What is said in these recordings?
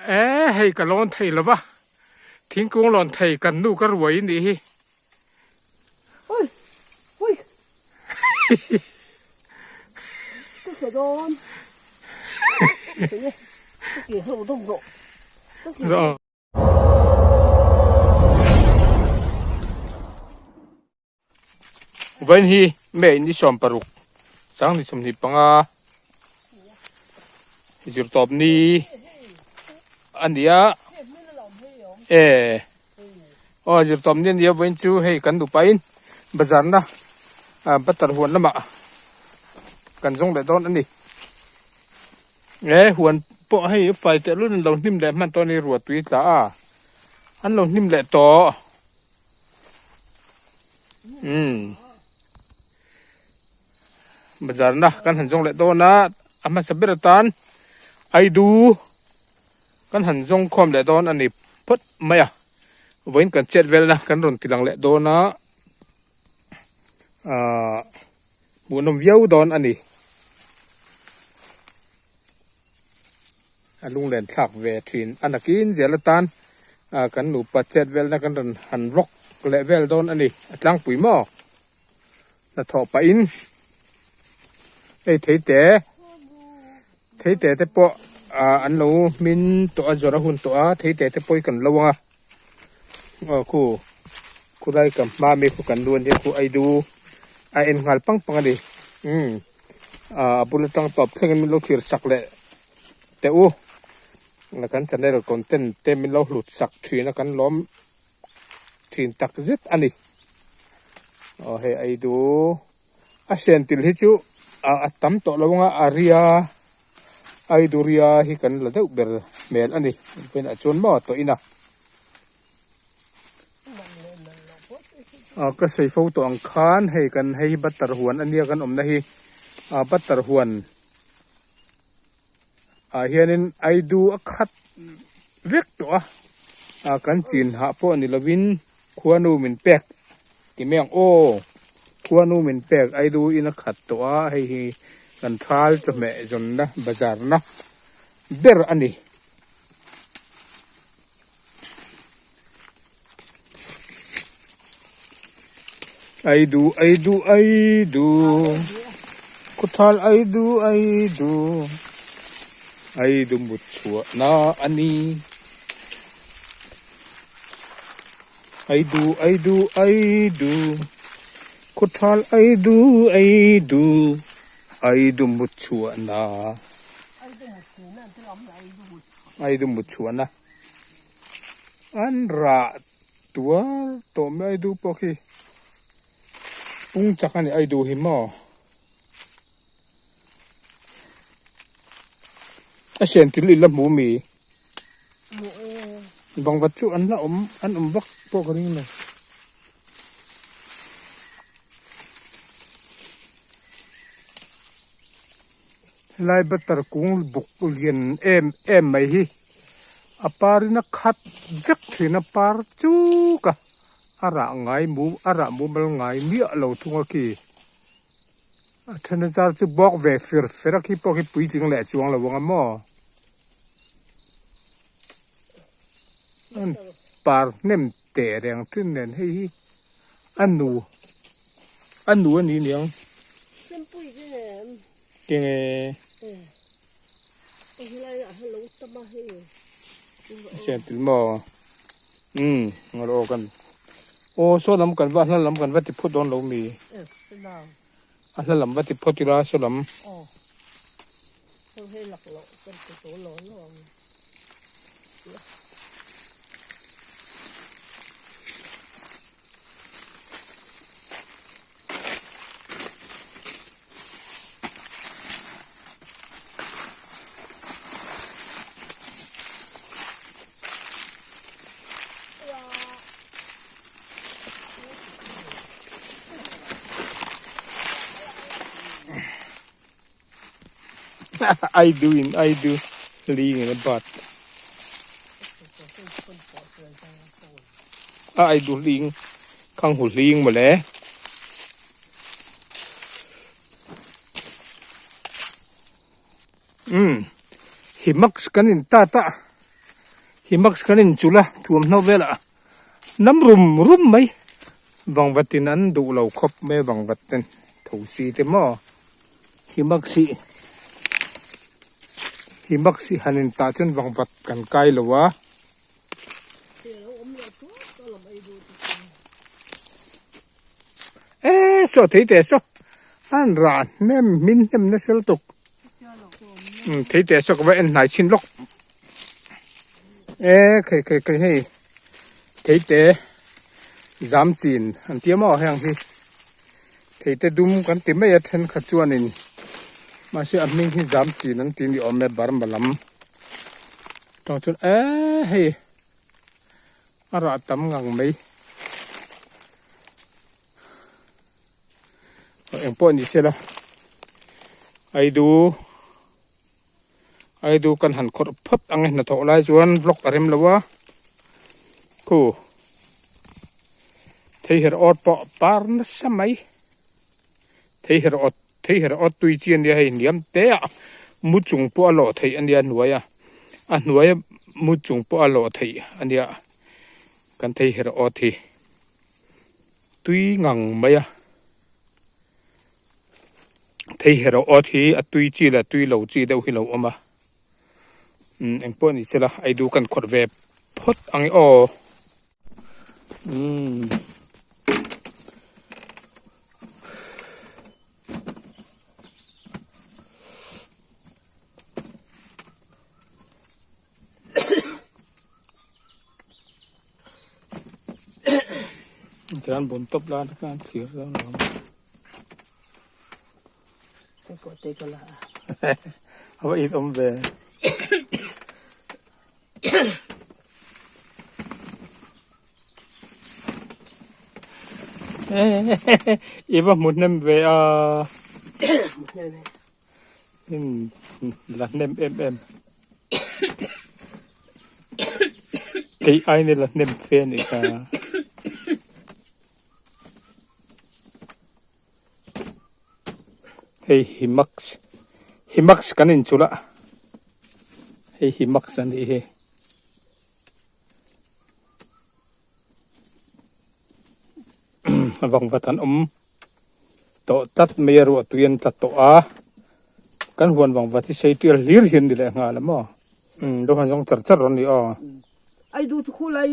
E hei ka lawn thei lo va, thingkung lawn thei kan nu ka ruai nih hi. Oi! Oi! Ka hre dawn. Ka ke ho dawm rawh. Ka ke. Vawiin hi May ni 16 sang ni 25 zirtawp ni a ni a e aw zirtawp ni a ni a vawiin chu hei kan nupain bazar na butter huan lamah kan zawng leh dawn a ni e huan pawh hei fai teh lul an lo hnim leh hman tawh a ni ruahtui tla a an lo hnim leh tawh. Umm bazar na kan han zawng leh dawn a a hmasa ber atan aidu kan han zawng khawm leh dawn a ni phawt mai a vawiin kan chet vel na kan rawn ti lang leh dawn a ahh hmuhnawm viau dawn a ni a lunglen thlak ve thin a nakin zel atan ah kan nupa chet velna kan rawn han vawk leh vel dawn a ni a tlangpui maw hnathawh pahin hei theite theite te pawh ah an lo hmin tawh a zawrh a hun tawh a theite te pawh hi kan lo ang a aw khu khulai ka hma mi khu kan lu ania khu aidu a en nghal pang pang a ni umm. ah a bul atang tawp thlengin min lo thlir sak leh teh u kan channel content te min lo hlut sak thin a kan lawm thin tak zet a ni aw hei ei du a sen til hi chu ah a tam tawh lo ang a a ria ei du ria hi kan la deuh ber hmel a ni tunah chuan maw tawh in a. Ah ka sawi fo tawh ang khan hei kan hei hi butter huan a nia kan awmna hi ah butter huan ah hianin aidu a khat vek tawh a ah kan chin hah pawh ni lovin khuanu min pek ti mai ang aw khuanu min pek aidu in a khat tawh a hei hi kan thal chawhmeh zawnna bazar na ber a ni. Aidu aidu aidu khawthal aidu aidu aidu mut chhuah na a ni aidu aidu aidu khawthal aidu aidu aidu mut chhuah na aidu mut chhuah na. An rah tuar tawh mai aidu pawh khi pung chak a ni aidu hi maw a sian thil ila hmu mi bangvat chu an la awm an awm vak pawh ka ring lo. Helai butter kung buk lian em em mai hi a par in a khat vek thin a par chuk a a rah ngai mu a rah mumal ngai miah lo thung a khi a then a zar chu bawk ve fir fer a khi pawh khi puitling leh chuang lo ang a maw an par hnem teh reng thin nen hei hi a nu a nu a ni niang. Kenge. Sian til maw umm ngar aw kan aw saw lam kan va a hla lam kan va ti phawt dawn lo mi a hla lam va ti phawt ila saw lam. I do in I do ling in a bat a I do ling khang hu ling mawle. Umm hi mask kan in tat a. Hi mask kan inchulh a thuamhnaw velah nam rum rum mai vangvatin an duh lo khawp mai a vangvat ten tho si te maw hi mask hi hi mask hi han intah chuan vangvat kan kai lo a. E saw thei teh saw an rah hnem hmin hnem nasa lutuk thei teh saw ka va en hnai chhin lawk e khei khei khei hei thei te zam chin an tia maw heng hi thei te dum kan ti mai a thenkhat chuanin mahse a hming hi zam chin an ti ni awm e Burma lam tang chuan e hei. A rah tam ngang mai. Eng pawh ni sela Aidu Aidu kan han khawrh phawt ang e hnathawh lai chuan vlog a rem lo a khu theiher awt pawh par nasa mai theiher awt theiher awt tui chi ania hei hniam te ah mu chung pawh a lawh theih ania hnuai a a hnuai a mu chung pawh a lawh theih ania kan theiher awt hi tui ngang mai a theiher awt hi a tui chi leh tui lo chi deuh hi lo awm a umm engpawh ni sela aidu kan khawrh ve phawt ang e aw. Umm. Chuan bun tawp lai te khan thlir dawn lo ang. A va it awm ve. I va hmu hnem ve a la hnem em em kei ain i la hnem fe a nih kha. Hei hi mask hi mask kan inchulh a hei hi mask a nih hi. A vang vat an awm tawh tlat mai a ruah tui an tla tawh a kan huan vang vat hi sei tir hlir hi an ni leh nghal a maw umm dawh han zawng char char rawn ni aw. Ai duh chu khulai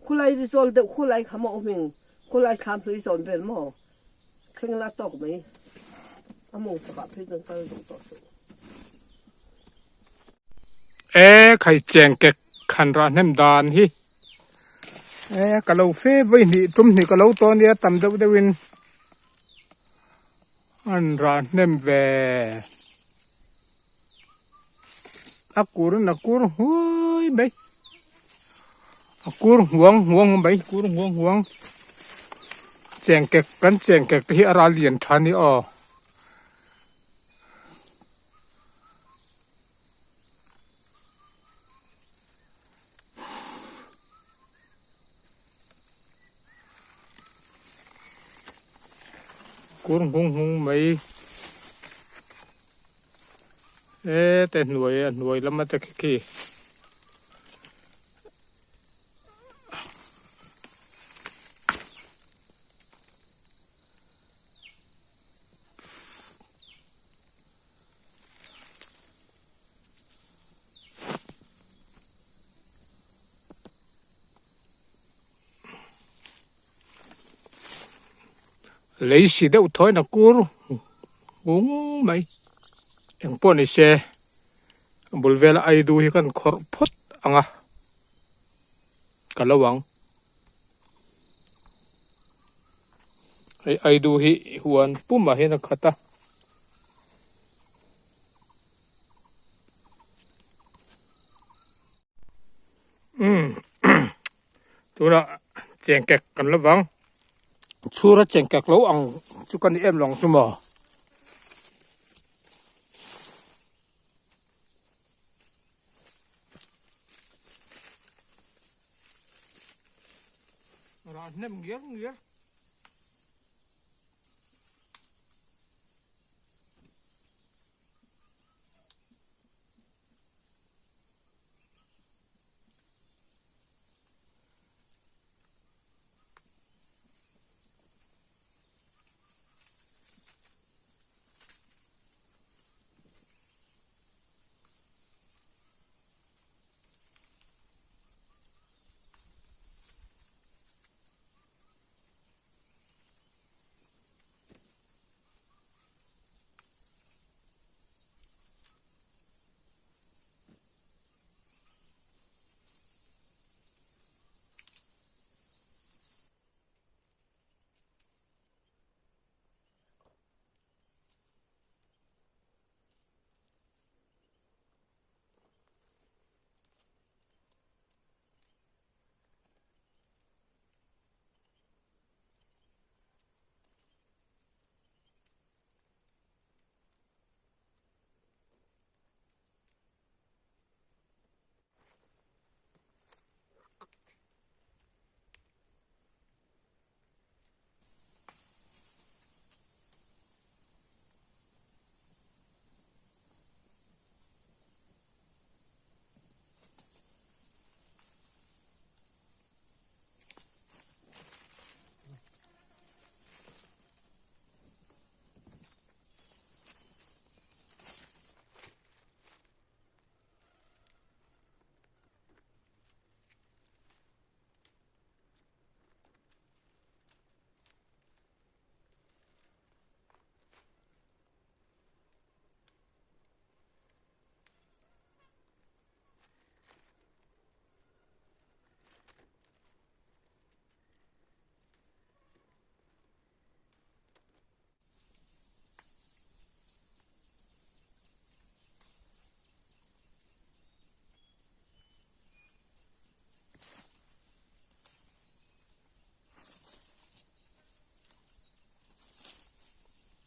khulai zawl deuh khulai kha maw hming khulai thlam hlui zawn vel maw. Thleng la tawk mai. A mawng takah phei chuan kal duh tawh suh. E khai cheng kek khan rah hnem dan hi e ka lo fe vawi hnih tum hnih ka lo tawn nia tam deuh deuh in an rah hnem ve a kur in a kur huai mai a kur huang huang mai kur huang huang cheng kek kan cheng kek te hi a ral lian tha a ni aw. Kur nghung nghung mai hete hnuai a hnuai lama te khi khi. Lei si deuh thawiin a kur ngung mai eng pawh ni se a bul vela aidu hi kan khawrh phawt ang a ka lo ang hei aidu hi huan pumah hian a khat a. Umm tunah chengkek kan la vang chhura chengkek lo ang chu ka ni em lo ang chu maw. Rah hnem ngiar ngiar.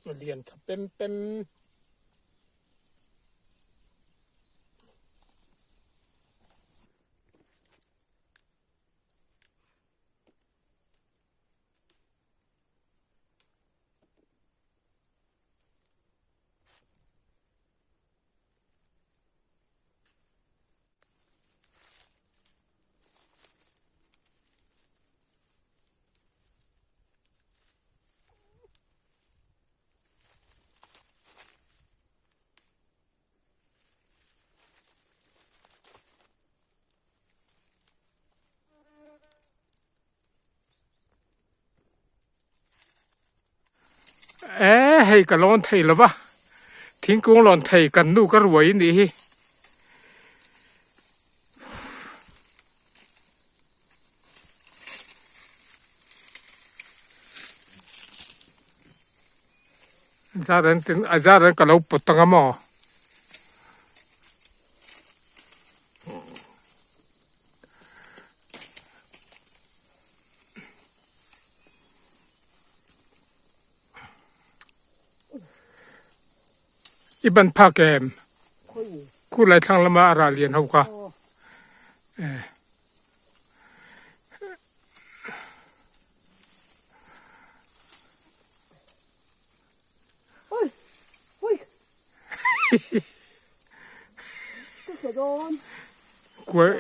Lian tha pem pem. E hei ka lawn thei lo va thingkung lawn thei kan nu ka ruai anih hi. Zar an tin a zar an ka lo pawt ang a maw. I ban phak em? Khulai thlang lama a rah lian ho kha. Kuai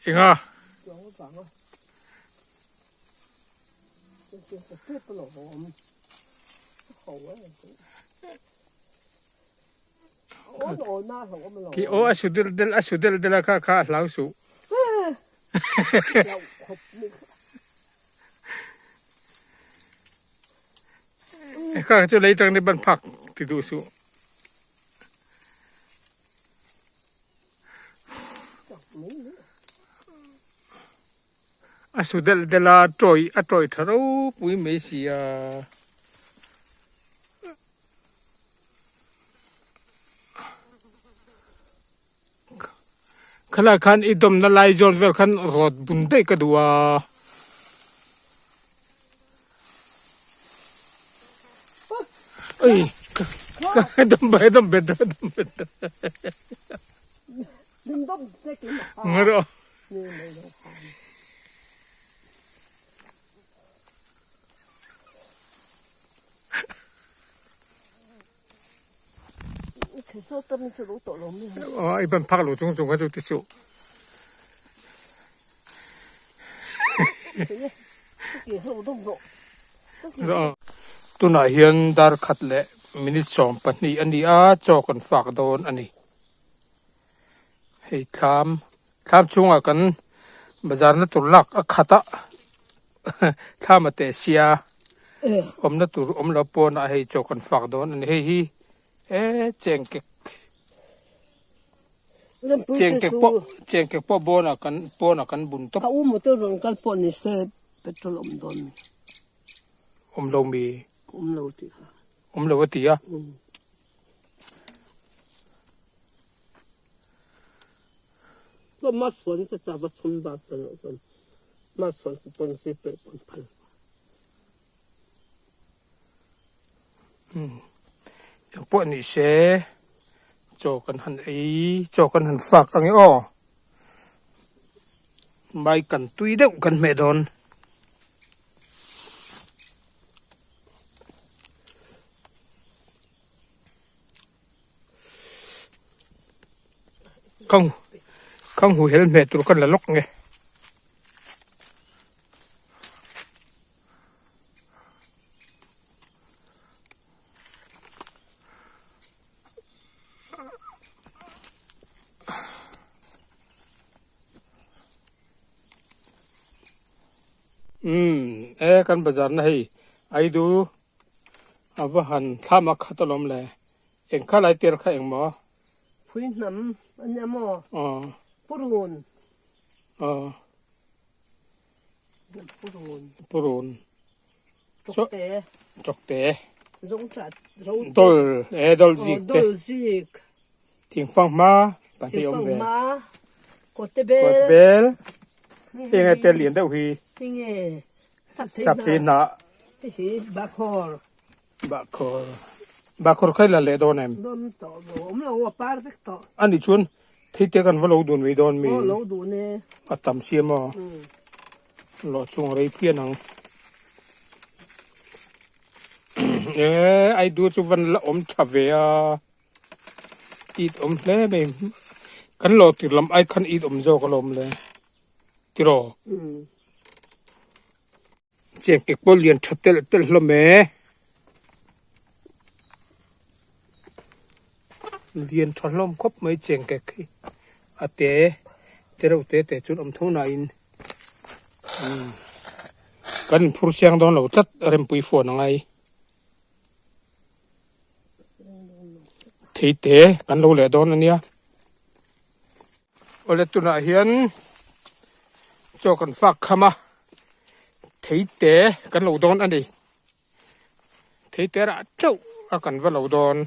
enga? Khi aw a su del del a su del del a kha kha a hlau suh. Kha kha chu lei tang ni ban phak ti duh suh. A su delh delh a tawih a tawih tha ropui mai si a. Khalai khan i dawmna lai zawn vel khan rawt bun daih ka duh a. Oi ka dawm bai dawm bet dawm bet. Ngarawh. Aw i ban phak lo chung chung kha chu ti suh. Tunah hian dar khat leh minute 12 a ni a, chaw kan fak dawn a ni. Hei thlam thlam chhungah kan bazar na tur lak a khat a thlam a teh sia awmna tur awm lo pawnah hei chaw kan fak dawn a ni hei hi e chengkek chengkek pawh chengkek pawh bawnah kan pawnah kan bun tawp. A u motor rawn kal pawh ni se petrol awm dawn mi. Awm lo mi. Awm lo tih kha. Awm lo a ti a. Eng pawh ni se chaw kan han ei chaw kan han fak ang e aw mai kan tui deuh kan hmeh dawn. Khang khang hu hel hmeh tur ka la lawk nge. Umm e kan bazar na hei aidu A va han thlam a khat alawm le. Eng kha lai tel kha eng maw? Phui hnam a nia maw? Aw. Purun. Aw. Purun. Purun. Chawkte. Chawkte. Zawngṭah rote. Dol e dol zik te. Dol zik. Thingfang hma pahnih awm ve. Thingfang hma. Kawte bel. Kawte bel. Heng e tel lian deuh hi. Heng e. Sap thei hnah. Hei hi bakhawr. Bahkhawr bahkhawr kha i la leh dawn em? Dawn tawh lo awm lo a par vek tawh. A nih chuan thei te kan va lo dun mai dawn mi? Aw lo dun e. A tam sia maw? Lawh chung a rei phian ang. E ai du chu van la awm tha ve a. It awm hle mai. Kan lawh tir lam ai khan it awm zawk alawm le. Tiraw? Chengkek pawh lian tha telh telh hlawm e. Lian tha hlawm khawp mai chengkek hi a te te reuh te te chuan awm tho nain kan inphur siang dawn lo tlat rempui phone a ngai thei te kan lo leh dawn a nia. Awle tunah hian chaw kan fak kham a thei te kan lo dawn a ni thei te rah teuh a kan va lo dawn.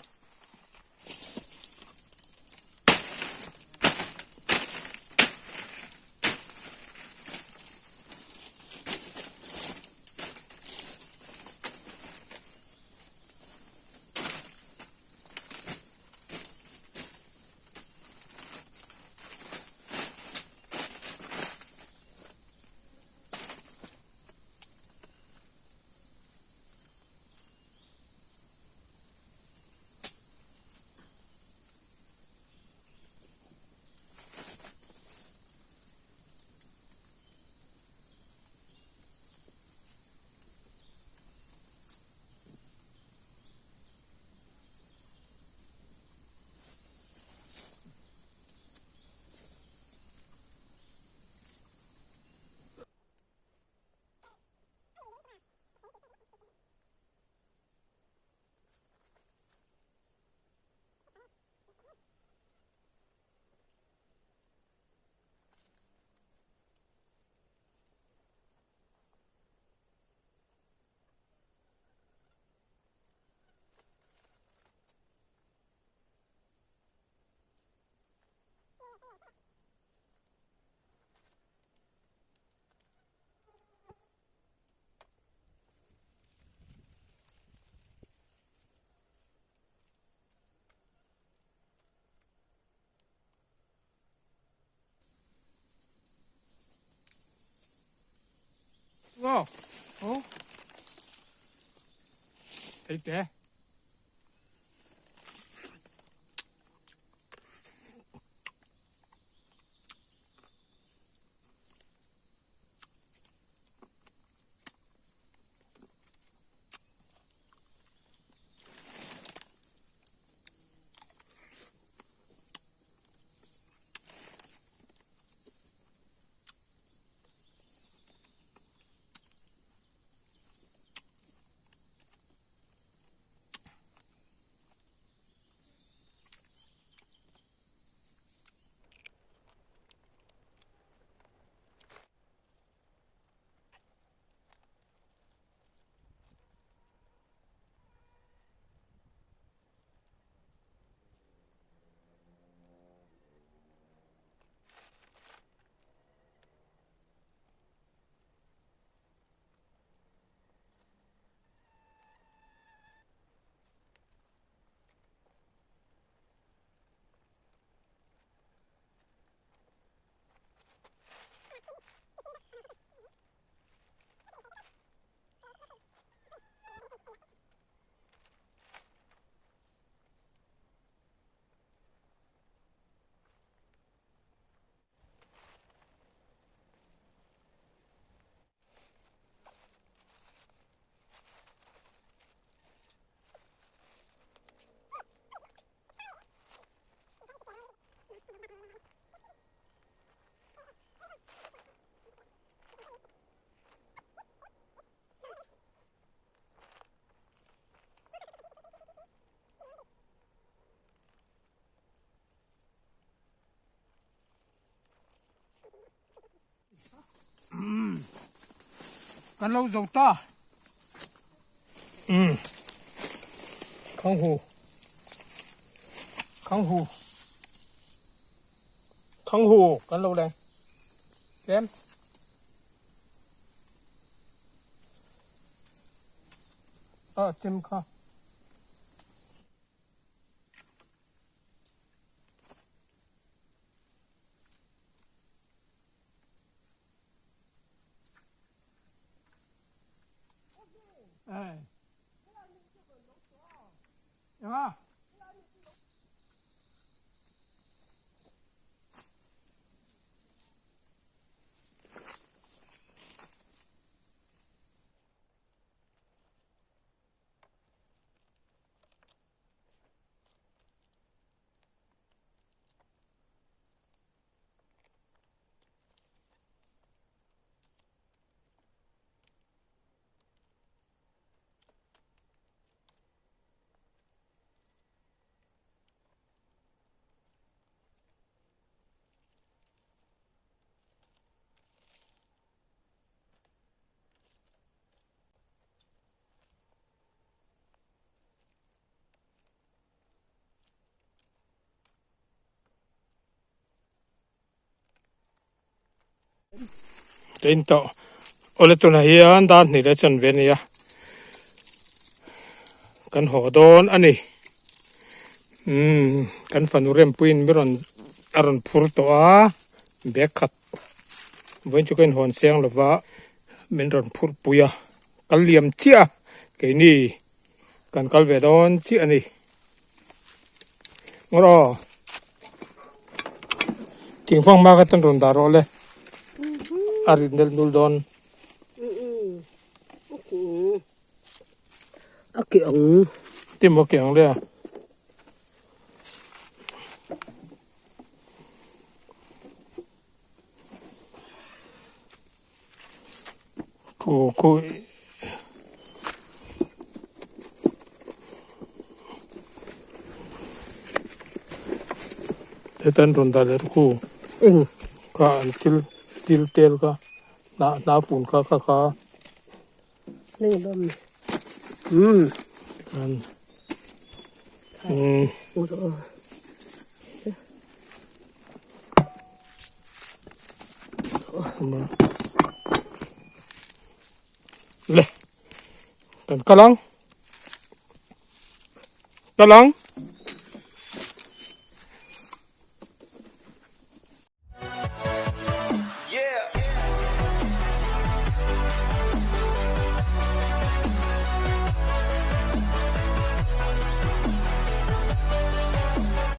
Wow. Oh. Thấy thế. Kan lo zo ta. Umm. Khang hu. Khang hu. Khang hu kan lo leng. Tlem. A chem kha. Enga? Tin tawh awle tunah hian dar hnih leh chuan ve a ni a kan haw dawn a ni umm kan fanu rempuiin mi rawn a rawn phur tawh a bag khat vawiin chu ka inhawn chiang lo va min rawn phur pui a kal liam chiah a keini kan kal ve dawn chiah a ni. Ngawr aw thingfang hma kha tan rawn dah rawh le a rit nel nul dawn. A ke ang. Ti maw ke ang le a. Khu khu hetan rawn dah leh khu eng kha an thil thil tel kha hnah hnah fun kha kha kha eng dawn ni umm tikhan umm. Le kan kal ang kal ang.